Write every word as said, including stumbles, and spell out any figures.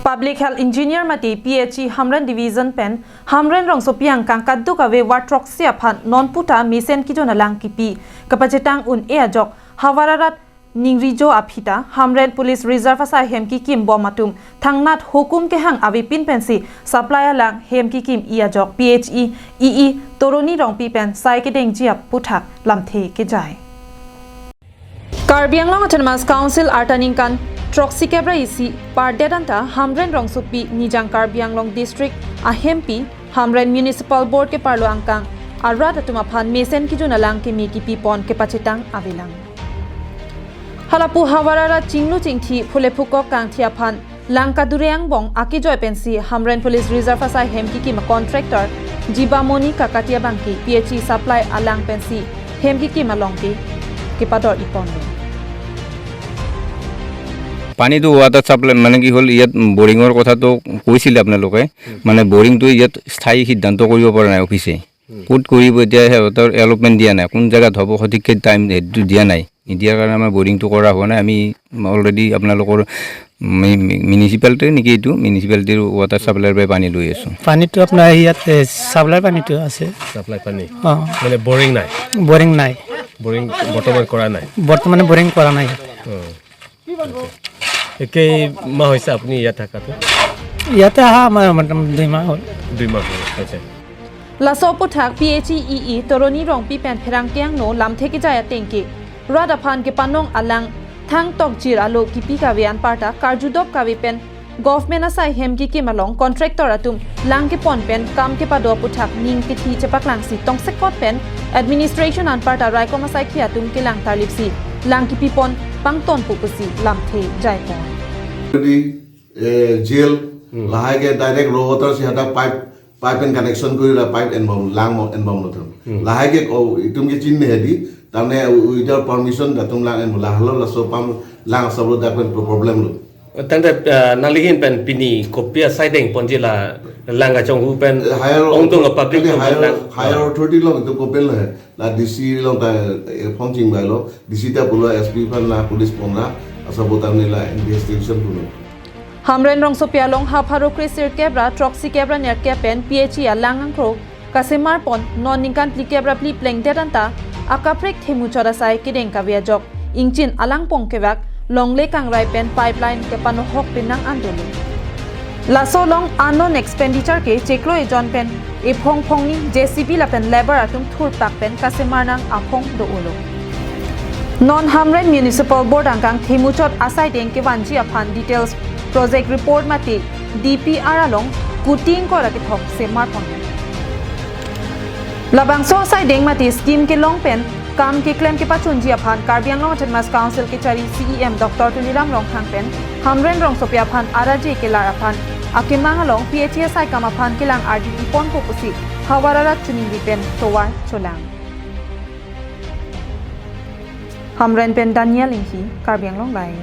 Public Health Engineer mate P H E Hamren Division pen Hamren rongsopi angkang kaduk ave ward throksi aphan nonpu ta mesen kejun alang kipi kepachetang un-e ajok havar arat ningrijo aphi ta Hamren Police Reserve asai hem kekim bom atum thangnat hukum kehang avepin pensi supply alang hem kekim-i ajok P H E E E Toroni Rongpi pen sai kedengji aphuthak lamthe kejai. Karbi Anglong Autonomous Council arta ningkan throksi kep ra isi pardet anta Hamren rongsopi Nijang Karbi Anglong District ahempi Hamren Municipal Board keparlo angkang arat atum aphan mesen kejun alang keme kipipon kepachetang avelang. Halapu havar arat chinglu chingthi phule phukok kangthi aphan lang kadure angbong akejoi pensi Hamren Police Reserve asai hem kekim a contractor Jibamoni Kakati abangke P H E supply alang pensi hem kekim along ke kepador-i ponlo. পানীটো water supply মানে কি হ'ল, ইয়াত বৰিঙৰ কথাটো কৈছিলে আপোনালোকে, মানে বৰিংটো ইয়াত স্থায়ী সিদ্ধান্ত কৰিব পৰা নাই অফিচে। ক'ত কৰিব এতিয়া, সিহঁতৰ এলটমেণ্ট দিয়া নাই, কোন জেগাত হ'ব সঠিককৈ টাইম সেইটো দিয়া নাই। নিদিয়াৰ কাৰণে আমাৰ বৰিংটো কৰা হোৱা নাই। আমি অলৰেডি আপোনালোকৰ মিউনিচিপালিটিৰ নেকি, এইটো মিউনিচিপালিটিৰ ৱাটাৰ ছাপ্লাইৰ পৰা পানী লৈ আছোঁ। পানীটো আপোনাৰ ইয়াত এ, ছাপ্লাইৰ পানীটো আছে। ছাপ্লাই পানী অ মানে বৰিং নাই? বৰিং নাই। বৰিং বৰ্তমান কৰা নাই। বৰ্তমানে বৰিং কৰা নাই ইয়াত। অ। একেই মাহ হৈছে আপুনি ইয়াত থাকাটো? ইয়াতে অহা আমাৰ মানে দুই মাহ হ'ল। দুই মাহ হ'ল। আচ্ছা। Laso aphuthak P H E E E Toroni Rongpi pen pherangke angno lamthe kejai atengke rat aphan kepanong alang thang tokjir alo kipi kave anparta karjudop kave pen government asai hem kekim along contractor atum lang kepon pen kam kepado aphuthak ning kethi chepaklangsi tongsekot pen administration anparta raikom asaikhi atum kelang tarlipsi lang kipipon pangtonpo pusi lamthe jaipon. যদি জেল লাহেকে ডাইৰেক্ট ৰ ৱাটাৰ সিহঁতক pipe pipe and connection কৰি পাইপ এনবম লাং এনবম নতুন লাহেকে ইটোমকে চিন নেহেদি তাৰমানে উইদাউট পাৰ্মিশ্যন দাতুম লাং এনবম লাহলো লাচো পাম লাং আচলো দাপেন প্ৰব্লেম লো Tangte uh, nangli ahin pen pini kopi asai dengponji la lang kachonghu pen ongdung a public higher authority long এইটো কপেল নহয় না ডি চি লং তা ফোন চিং বাইলো ডি চি তা পুলো এছ পি ফান না পুলিচ পংৰা আচা বোতাম নিলা ইনভেষ্টিগেশ্যন পুলো Hamren rongsopi along ha pharo kre sirkep ra throksi kep ra nerkep pen P H E alang angkro kasemar pon non ningkan phlikep ra phli plengdet anta akaprek themuchot asai kedeng kave ajok ingchin alang pong kevak longle kangrai pen pipeline kepanohok penang andolo. Laso along unknown expenditure ke chiklo ejon pen ephong phongni J C B lapen labour atum thurpak pen kasemar nang aphong do-olo. Non Hamren Municipal Board angkang themuchot asai deng kevanji aphan details project report mate D P R along kuting kora kethok semar pon. Labangso asai deng mate scheme kelong pen kam keklem kepachunji aphan Karbi Anglong Autonomous Council kechari C E M Doctor Tuliram Ronghang pen Hamren rongsopi aphan araje kelar aphan akemang along P H E asai kam aphan kelang ardi ponpo pusi havar arat chuningri pen tovar cholang. Hamren pen Daniel Inghi, Karbi Anglong Live.